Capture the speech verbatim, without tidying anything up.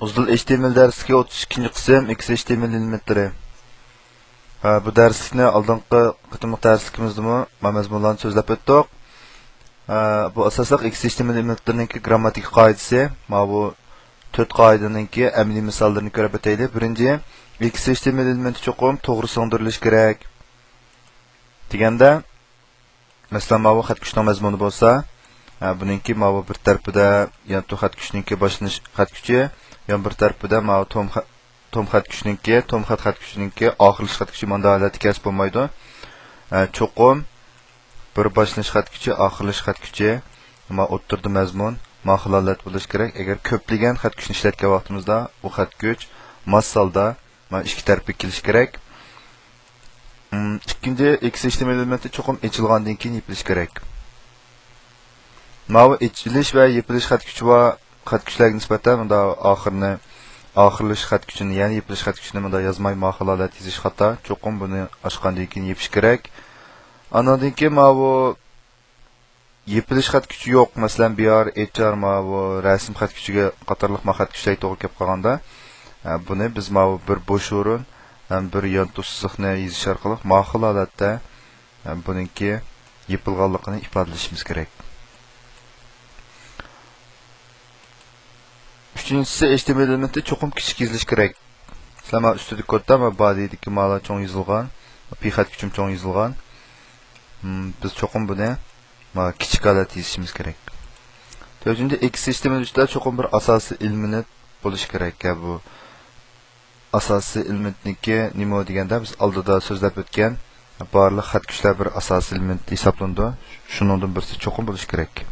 ئۇزۇل ئېچ تى ئېم ئېل دەرسلىكى ئوتتۇز ئىككىنچى قىسىم، ئېكس ئېچ تى ئېم ئېل ئېلېمېنتلىرى. ھە، بۇ دەرسلىكنى ئالدىنقى قېتىملىق دەرسلىكىمىزدىمۇ ما مەزمۇنلارنى سۆزلەپ ئۆتتۇق. ھە، بۇ ئاساسلىق ئېكس ئېچ تى ئېم ئېل ئېلېمېنتلىرىنىڭكى گرامماتىكا قائىدىسى، ما بۇ تۆت قائىدىنىڭكى ئەمەلىي مىساللىرىنى كۆرۈپ ئۆتەيلى. بىرىنچى، ئېكس ئېچ تى ئېم ئېل ئېلېمېنتى چوقۇم توغرا سىڭدۈرۈلۈشى كېرەك. دېگەندە، مەسىلەن، ماۋۇ خەت كۈچنىڭ مەزمۇنى بولسا، ھە، بۇنىڭكى ماۋۇ بىر تەرىپىدە يانتۇ خەت كۈچنىڭكى باشلىنىش خەت كۈچى، يەنە بىر تەرىپىدە ماۋۇ توم خە-، توم خەت كۈچنىڭكى، توم خەت خەت كۈچنىڭكى ئاخىرلىشىش خەت كۈچى مانداق ھالەتتە كەلسە بولمايدۇ. ھە، چوقۇم بىر باشلىنىش خەت كۈچى، ئاخىرلىشىش خەت كۈچى، ما ئوتتۇرىدا مەزمۇن، ما خىل ھالەت بولۇشى كېرەك. ئەگەر كۆپلىگەن خەت كۈچنى ئىشلەتكەن ۋاقتىمىزدا، بۇ خەت كۈچ ماس ھالدا ما ئىككى تەرەپكە كېلىشى كېرەك. ئىم، ئىككىنچى، ئېكس ئېچ تى ئېم ئېل ئېلېمېنتى چوقۇم ئېچىلغاندىن كېيىن يېپىلىشى كېرەك. ماۋۇ ئېچىلىش ۋە يېپىلىش خەت كۈچى بار خەت كۈچلەرگە نىسبەتەن مۇنداق ئاخىرنى، ئاخىرلىشىش خەت كۈچىنى، يەنى يېپىلىش خەت كۈچىنى مۇنداق يازماي، ما خىل ھالەت يېزىش خاتا. چوقۇم بۇنى ئاچقاندىن كېيىن يېپىش كېرەك. ئاندىن كېيىن ماۋۇ يېپىلىش خەت كۈچى يوق، مەسىلەن، بىئار، ئېچ ئار، ماۋۇ رەسىم خەت كۈچىگە قاتارلىق ما خەت كۈچلەرگە توغرا كېلىپ قالغاندا، ئە، بۇنى بىز ماۋۇ بىر بوش ئورۇن ھەم بىر يانتۇ سىزىقنى يېزىش ئارقىلىق ما خىل ھالەتتە، ئە، بۇنىڭكى يېپىلغانلىقىنى ئىپادىلىشىمىز كېرەك. ئۈچىنچىسى، ئېچ تى ئېم ئېل ئېلېمېنتى چوقۇم كىچىك يېزىلىشى كېرەك. سىلەر مانا ئۈستىدىكى كودتا ما بادىدىكى مالا چوڭ يېزىلغان، پى خەت كۈچىمۇ چوڭ يېزىلغان. ھىم، بىز چوقۇم بۇنى ما كىچىك ھالەتتە يېزىشىمىز كېرەك. تۆتىنچى، ئېكس ئېچ تى ئېم ئېل ئۈچتە چوقۇم بىر ئاساسىي ئېلېمېنت بولۇشى كېرەك. يا بۇ ئاساسىي ئېلېمېنتنىڭكى نېمە دېگەندە، بىز ئالدىدا سۆزلەپ ئۆتكەن بارلىق خەت كۈچلەر بىر ئاساسىي ئېلېمېنت ھېسابلىنىدۇ. شۇنىڭدىن بىرسى چوقۇم بولۇشى كېرەك.